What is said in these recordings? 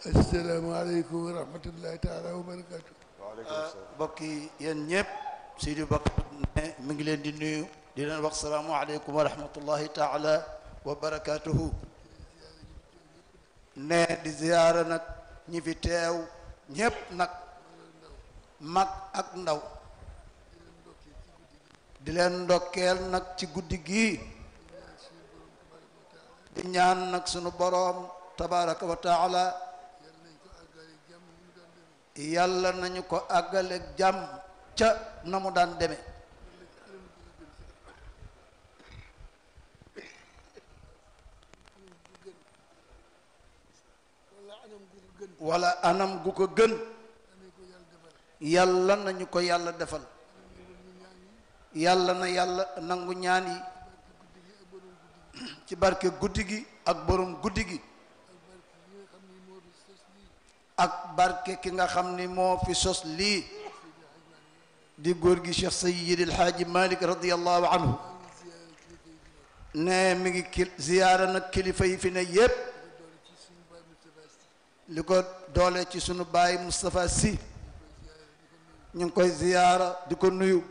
asalaamaaleykum wa rahmatullahi taala wa barakaatu. waaleykum salaam. mbokk yi yéen ñëpp Seydi Bakar ne mi ngi leen di nuyu di leen wax salaamualeykum wa rahmatullahi taala wa barakaatuhu. ne di ziyaara nag ñi fi teew ñëpp nag mag ak ndaw di leen ndokkeel nag ci guddi gii di ñaan nag sunu boroom tabaraka wa taala yàlla nañu ko àggaleeg jàmm ca na mu daan deme wala anam gu ko gën yàlla nañu ko yàlla defal yàlla na yàlla nangu ñaan yi ci barke guddi gi ak borom guddi gi ak barke ki nga xam ni moo fi sos lii di góor gi Cheikh Sayyid El Hadji Malick radiyallahu anhu ne mi ngi ziyaara nag kilifa yi fi ne yépp li ko doole ci sunu baay Moustapha Sy ñu ngi koy ziyaara di ko nuyu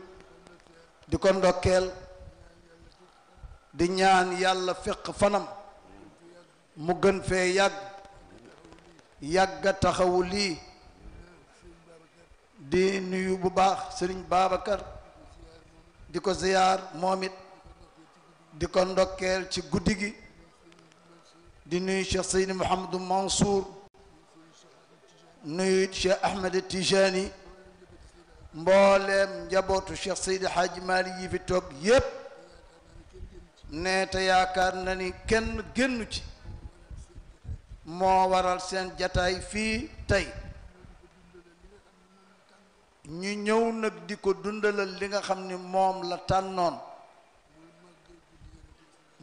di ko ndokkeel di ñaan yàlla fekk fanam mu gën fee yàgga taxawu lii di nuyu bu baax Sëriñ Babacar di ko ziyaar moom it di ko ndokkeel ci guddi gi di nuyu Cheikh Seydi Mouhamadou Mansour nuyu Cheikh Ahmed Tijani mbooleem njabootu Cheikh Seydi Hadji Malick yi fi toog yépp ne te yaakaar na ni kenn génnu ci moo waral seen jataay fii tey ñu ñëw nag di ko dundalal li nga xam ni moom la tànnoon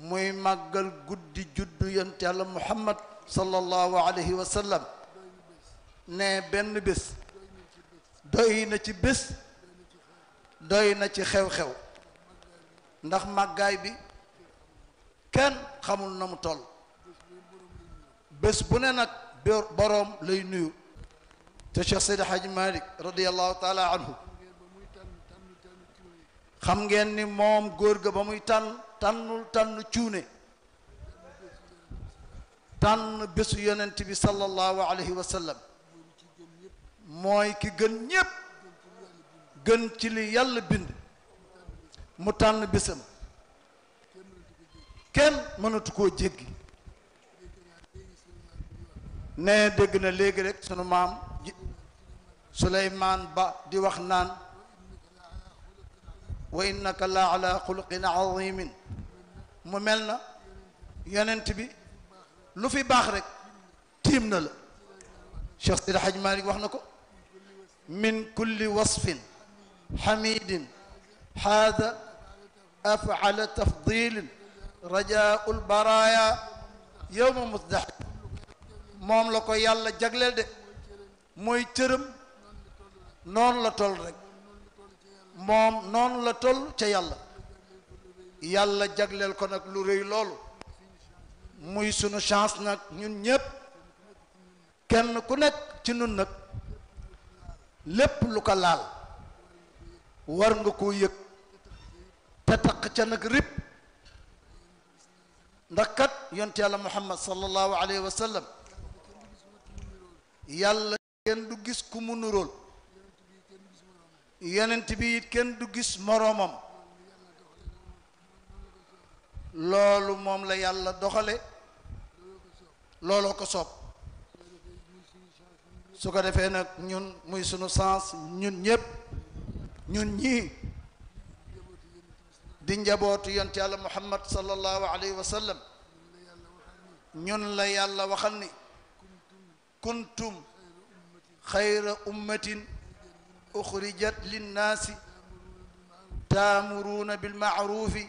muy màggal guddi juddu yonent Yàlla Muhammad sallallahu alayhi wa sallam ne benn bés doy na ci bés doy na ci xew-xew ndax màggaay bi kenn xamul na mu toll bés bu ne nag boroom lay nuyu te Cheikh Seydi Hadji Malick radiyallahu taala anhu xam ngeen ni moom góor ga ba muy tànn cuune tànn bésu yonent bi sallallahu alayhi wa sallam mooy ki gën ñépp gën ci li yàlla bind mu tànn bésam kenn mënatu koo jéggi ne dégg na léegi rek sunu maam Suleymaan Ba di wax naan wa innaka la ala xuluqin azimin mu mel na yonent bi lu fi baax rek tiim na la Cheikh Seydi Hadji Malick wax na ko min kulli wasfin xamidin haada afala tafdilin rajaau lbaraya yowma musdax moom la ko yàlla jagleel de mooy cërëm noonu la toll rek moom noonu la toll ca yàlla yàlla jagleel ko nag lu rëy loolu muy sunu chance nag ñun ñépp kenn ku nekk ci nun nag lépp lu ko laal war nga koo yëg te taq ca nag rib ndax kat yonent yàlla Muhammad sallallahu alayhi wa sallam yàlla kenn du gis ku mu nuróol yonent bi it kenn du gis moroomam loolu moom la yàlla doxale looloo ko soob su ko defee nag ñun muy sunu sens ñun ñépp ñun ñii di njabootu yonent yàlla Muhammad sallallahu alayhi wa sallam ñun la yàlla waxal ni kuntum xayra ummatin uxrijat linnaasi taamuruuna bilmaarufi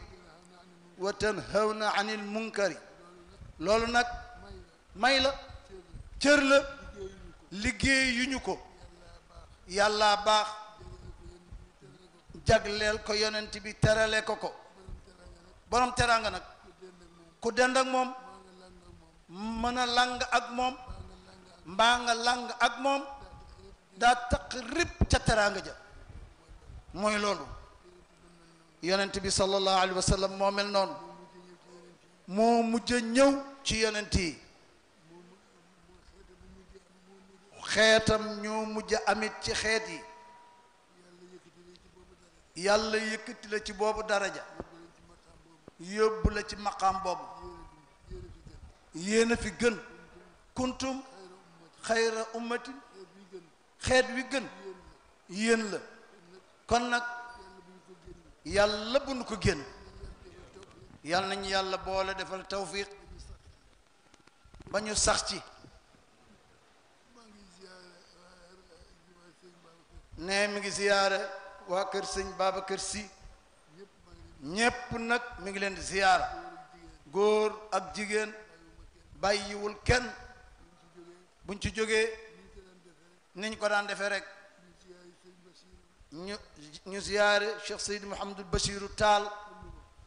wa tanhawna anil munkari loolu nag may la cër la liggéey yu ñu ko yàlla baax jagleel ko yonent bi terale ko ko borom teraanga nag ku dend ak moom mën a lang ak moom mbaa nga lang ak moom daa taq rib ca teraanga ja mooy loolu yonent bi sallallahu alayhi wa sallam moo mel noonu moo mujj a ñëw ci yonent yi xeetam ñoo mujj a amit ci xeet yi yàlla yëkkati la ci boobu daraja yóbbu la ci maqaam boobu yéen a fi gën kuntum xayra ummatin xeet wi gën yéen la kon nag yàlla bu nu ko génn yàlla nañu yàlla boole defal tawfiq ba ñu sax ci ne mi ngi ziyaare waa kër sëñ Babacar Sy ñépp nag mi ngi leen di ziyaara góor ak jigéen bàyyiwul kenn buñ ci jógee niñ ko daan defee rek ñu ziyaare Cheikh Seydi Mouhamadul Bachiru Taal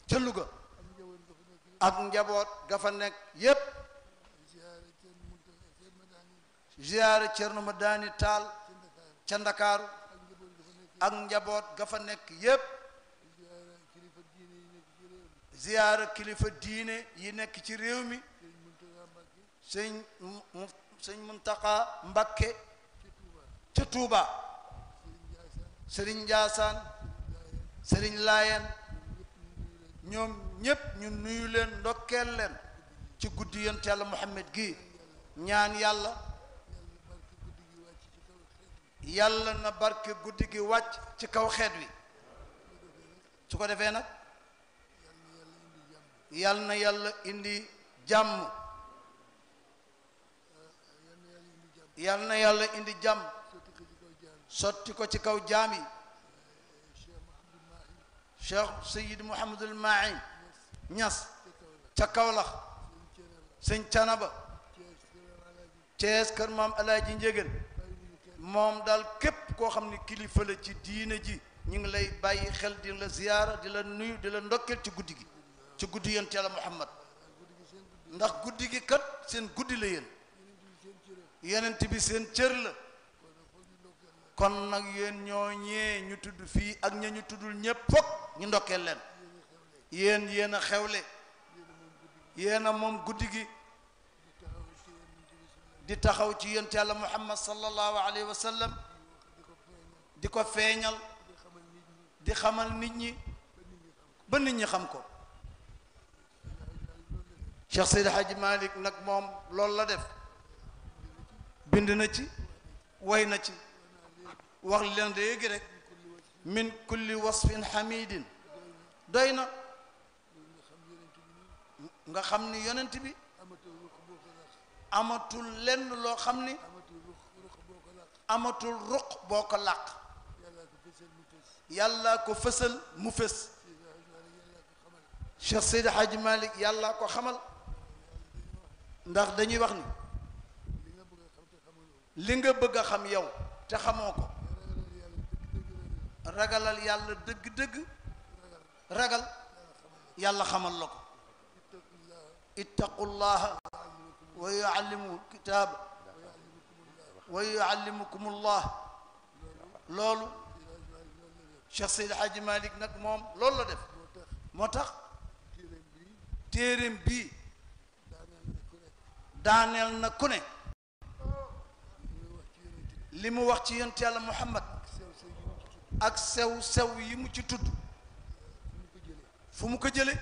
ca Louga ak njaboot ga fa nekk yépp ziyaare Cerno Madani Taal ca Ndakaaru ak njaboot ga fa nekk yépp ziyaara kilifa diine yi nekk ci réew mi sëñ Muntaqa Mbakke ca Tuuba sëriñ Njaasaan sëriñ Laayeen ñoom ñépp ñu nuyu leen ndokkeel leen ci guddi yonent Yàlla Muhammad gi ñaan yàlla yàlla na barke guddi gi wàcc ci kaw xeet wi su ko defee nag yàlla na yàlla indi jàmm yàlla na yàlla indi jàmm sotti ko ci kaw jaam yi Cheikh Seyid Mouhamadul Mahi Ñas ca Kawlax sëñ Canaba Cees kër maam Alaaji Njégéen moom daal képp koo xam ne kilifa la ci diine ji ñu ngi lay bàyyi xel di la ziyaara di la nuyu di la ndokkeel ci guddi gi ci guddi yonent Yàlla Muhammad ndax guddi gi kat seen guddi la yéen yonent bi seen cër la kon nag yéen ñoo ñee ñu tudd fii ak ña ñu tuddul ñépp fokk ñu ndokkeel leen yéen a xewle yéen a moom guddi gi di taxaw ci yonent Yàlla Muhammad sallallahu alayhi wa sallam di ko feeñal di xamal nit ñi ba nit ñi xam ko Cheikh Seydi Hadji Malick nag moom loolu la def bind na ci way na ci wax leen léegi rek min kulli wasfin hamidin doy na nga xam ni yonent bi amatul lenn loo xam ni amatul ruq boo ko làq yàlla ko fësal mu fës Cheikh Seydi Hadji Malick yàlla ko xamal ndax dañuy wax ni li nga bëgg a xam yow te xamoo ko ragalal yàlla dëgg-dëgg ragal yàlla xamal la ko ittaqullaha wa yuallimuhu kitaab wa yuallimukumullah loolu Cheikh Seydi Hadji Malick nag moom loolu la def moo tax téereem bii daaneel na ku ne li mu wax ci yonent Yàlla Muhammad ak sew yi mu ci tudd fu mu ko jële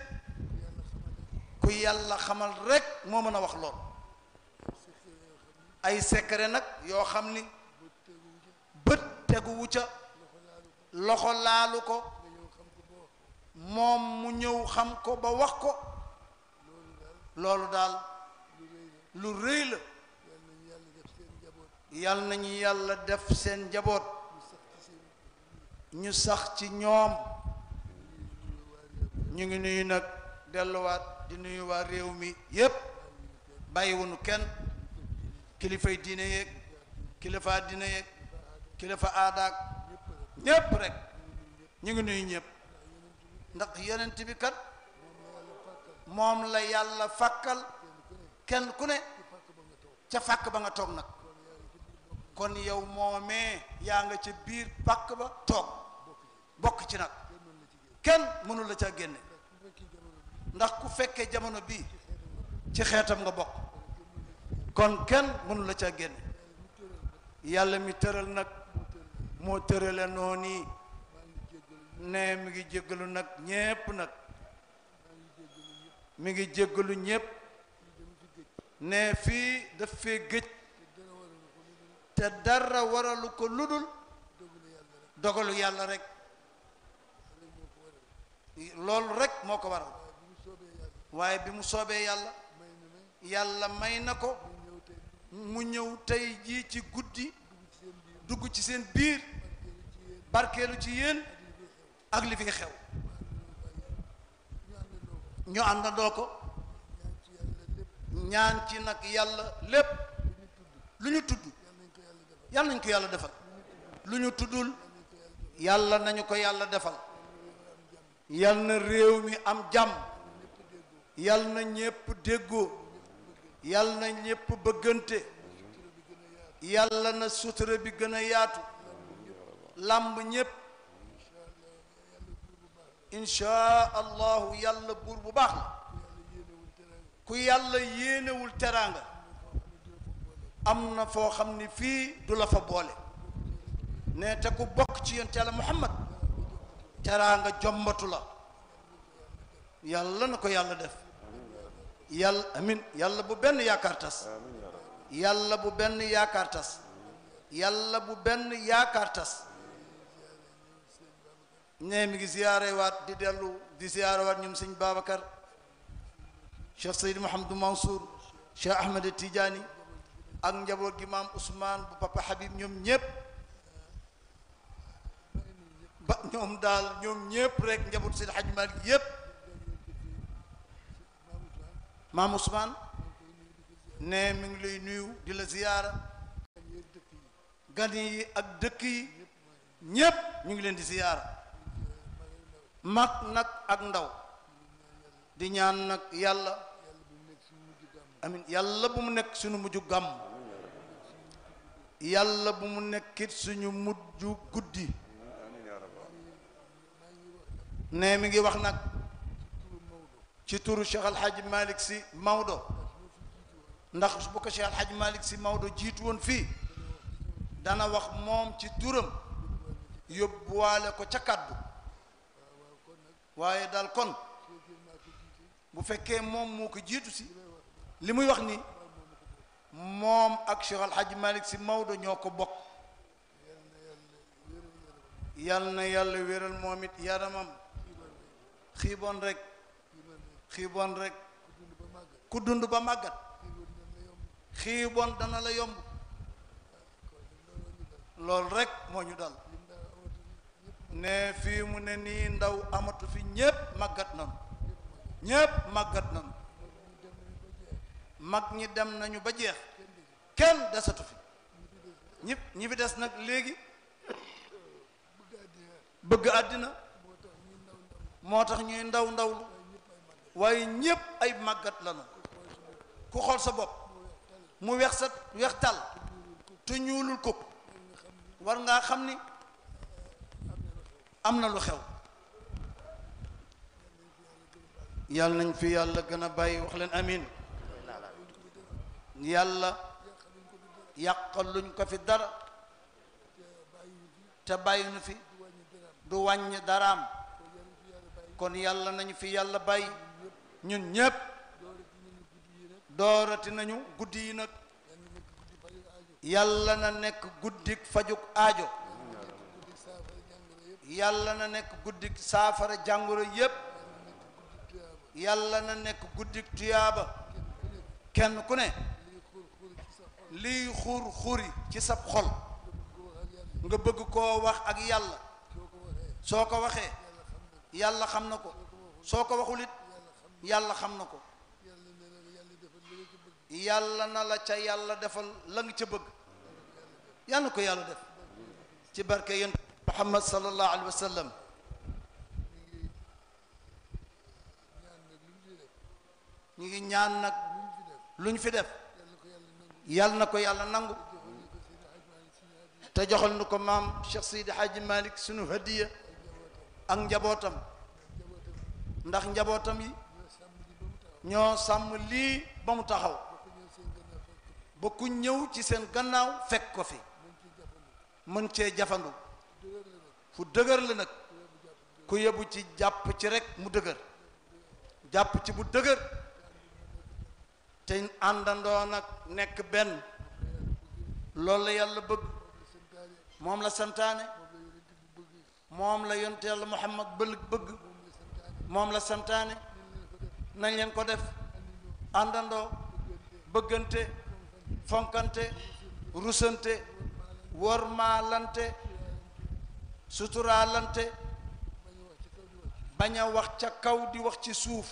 ku yàlla xamal rek moo mën a wax lool ay secret nag yoo xam ni bët teguwu ca loxo laalu ko moom mu ñëw xam ko ba wax ko loolu daal lu rëy la yal nañu yàlla def seen njaboot ñu sax ci ñoom ñu ngi nuyu nag delluwaat di nuyu waa réew mi yépp bàyyiwunu kenn kilifay diine yeeg kilifa diine yeeg kilifa aadaak ñépp rek ñu ngi nuyu ñépp ndax yonent bi kat moom la yàlla fàkkal kenn ku ne ca fàkk ba nga toog nag kon yow moomee yaa nga ca biir pàkk ba toog bokk ci nag kenn mënu la ca génne ndax ku fekkee jamono bii ci xeetam nga bokk kon kenn mënu la ca génne yàlla mi tëral nag moo tërale noonu ne mi ngi jéggalu nag ñépp nag mi ngi jéggalu ñépp ne fii daf fee gëj te dara waralu ko ludul dogalu yàlla rek loolu rek moo ko waral waaye bi mu soobee yàlla yàlla may na ko mu ñëw tey jii ci guddi dugg ci seen biir barkeelu ci yéen ak li fi xew ñu àndandoo ko ñaan ci nag yàlla lépp lu ñu tudd yàlla nañ ko yàlla defal lu ñu tuddul yàlla nañu ko yàlla defal yàlla na réew mi am jàmm yàlla na ñépp déggoo yàlla na ñépp bëggante yàlla na sutura bi gën a yaatu làmb ñépp inshaa allahu yàlla buur bu baax la ku yàlla yéenewul teraanga am na foo xam ni fii du la fa boole ne te ku bokk ci yonent yàlla muhammad teraanga jombatu la yàlla na ko yàlla def yàlla amin yàlla bu benn yaakaar tas yàlla bu benn yaakaar tas yàlla bu benn yaakaar tas ne mi ngi ziyaare waat di dellu di ziyaare waat ñoom sëñ Babacar Cheikh Seydou Mouhamadou Mansour Cheikh Ahmed Tidiane ak njaboot gi maam Ousmane bu papa Habib ñoom ñépp ba ñoom daal ñoom ñépp rek njaboot Seydi Hadji Malick yépp maam Ousmane ne mi ngi lay nuyu di la ziyaara gan yi ak dëkk yi ñépp ñu ngi leen di ziyaara mag nag ak ndaw di ñaan nag yàlla amin yàlla bu mu nekk suñu mujju gàmm yàlla bu mu nekkit suñu mujju guddi ne mi ngi wax nag ci turu Cheikh Al Hadj Malick Sy Maodo ndax bu ko Cheikh Al Hadj Malick Sy Maodo jiitu woon fii dana wax moom ci turam yóbbuwaale ko ca kàddu waaye daal kon bu fekkee moom moo ko jiitu si li muy wax ni moom ak Cheikh Al Hadj Malick Sy Maodo ñoo ko bokk yal na yàlla wéral moom it yaramam xiiboon rek ku dund ba màggat xiiboon dana la yomb loolu rek moo ñu dal ne fii mu ne nii ndaw amatu fi ñépp màggat nanu mag ñi dem nañu ba jeex kenn desatu fi ñi fi des nag léegi bëgg àddina moo tax ñuy ndawlu waaye ñépp ay màggat lanu ku xool sa bopp mu weex tal te ñuulul ko war ngaa xam ni am na lu xew yàlla nañ fi yàlla gën a bàyyi wax leen amin yàlla yàqaluñ ko fi dara te bàyyi nu fi du wàññi daraam kon yàlla nañu fi yàlla bàyyi ñun ñépp doorati nañu guddi yi nag yàlla na nekk guddik fajuk aajo yàlla na nekk guddik saafara jàngoro yépp yàlla na nekk guddik tuyaaba kenn ku ne liy xuri ci sab xol nga bëgg koo wax ak yàlla soo ko waxee yàlla xam na ko soo ko waxul it yàlla xam na ko yàlla na la ca yàlla defal la nga ca bëgg yàlla ko yàlla def ci barke yonent Muhammad sallallahu alayhi wa sallam ñu ngi ñaan nag lu ñu fi def yàlla na ko yàlla nangu te joxal nu ko maam Cheikh Seydi Hadji Malick sunu hadiya ak njabootam ndax njabootam yi ñoo sàmm lii ba mu taxaw ba ku ñëw ci seen gannaaw fekk ko fi mën cee jafandu fu dëgër la nag ku yebu ci jàpp ci rek mu dëgër jàpp ci bu dëgër te àndandoo nag nekk benn loolu la yàlla bëgg moom la santaane moom la yonte yàlla Muhammad bëgg moom la santaane nañ leen ko def àndandoo bëggante fonkante rusante wormaalante suturaalante bañ a wax ca kaw di wax ci suuf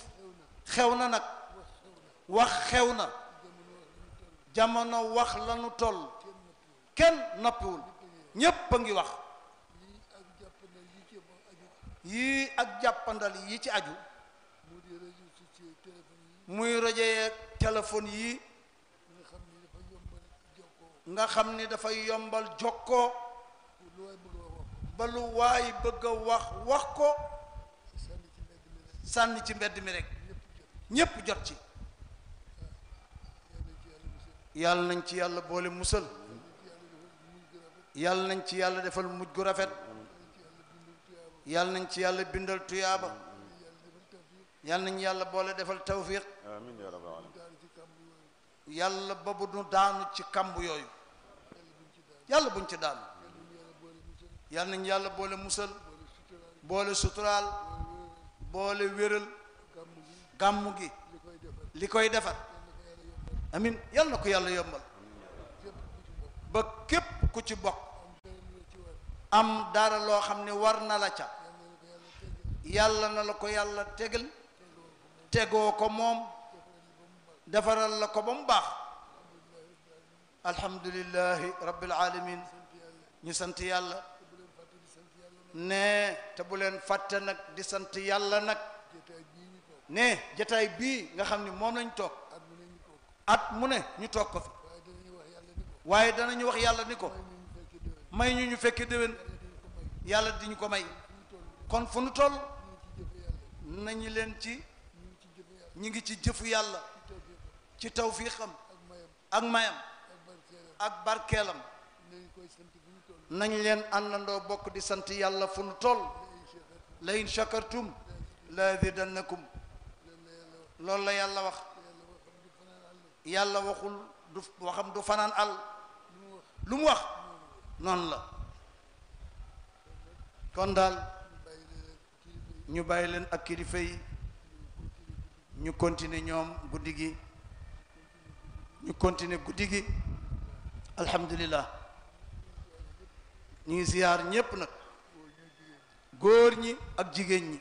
xew na nag wax xew na jamono wax lanu toll kenn noppiwul ñépp a ngi wax yii ak jàppandal yi ci aju muy rajo yeeg téléphone yi nga xam ni dafay yombal jokkoo ba lu waay bëgg a wax ko sànni ci mbedd mi rek ñépp jot ci yàlla nañ ci yàlla boole musal yàlla nañ ci yàlla defal mujj gu rafet yàlla nañ ci yàlla bindal tuyaaba yàlla nañ yàlla boole defal tawfiq amiin yaa rabbal aalamiin yàlla ba bu nu daanu ci kamb yooyu yàlla buñ ci daanu yàlla nañ yàlla boole musal boole suturaal boole wéral gàmmu gi li koy defar amin yàlla na ko yàlla yombal ba képp ku ci bokk am dara loo xam ne war na la ca yàlla na la ko yàlla tegal tegoo ko moom defaral la ko ba mu baax alhamdulillahi rabbil alamin ñu sant yàlla ne te bu leen fàtte nag di sant yàlla nag ne jataay bii nga xam ne moom lañ toog at mu ne ñu toog ko fi waaye danañu wax yàlla ni ko may ñu ñu fekke déwén yàlla di ñu ko may kon fu nu toll nañu leen ci ñu ngi ci jëfu yàlla ci tawfiixam ak mayam ak barkeelam nañ leen àndandoo bokk di sant yàlla fu nu toll la in shakartum la azidannakum loolu la yàlla wax yàlla waxul du waxam du fanaan àll lu mu wax noonu la kon daal ñu bàyyi leen ak kilifa yi ñu continuer ñoom guddi gi ñu continuer guddi gi alhamdulillah ñu ngi ziyaar ñépp nag góor ñi ak jigéen ñi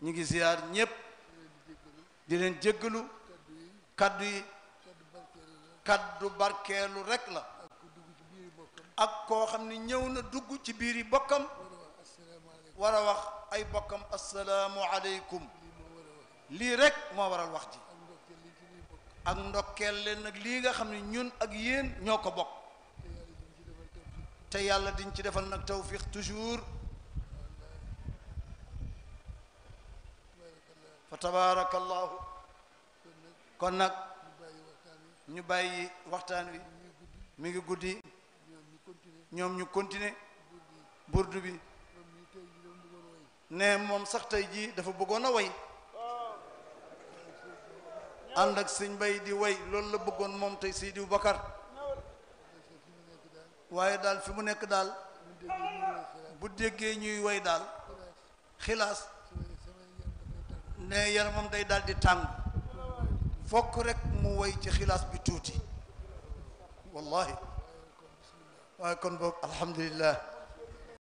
ñu ngi ziyaar ñépp di leen jéggalu kaddu yi kaddu barkeelu rek la ak koo xam ne ñëw na dugg ci biir yi bokkam war a wax ay bokkam assalaamu aleykum lii rek moo waral wax ji ak ndokkeel leen nag lii nga xam ne ñun ak yéen ñoo ko bokk te yàlla diñ ci defal nag tawfiq toujours fa tabaarakallahu kon nag ñu bàyyi waxtaan wi mi ngi guddi ñoom ñu continuer burdu bi ne moom sax tey jii dafa bëggoon a way ànd ak sëñ Bay di way loolu la bëggoon moom tey Seydi Bakar waaye daal fi mu nekk daal bu déggee ñuy way daal xilaas ne yaramam day daal di tàng fokk rek mu way ci xilaas bi tuuti wallahi waaye kon boog alhamdulillah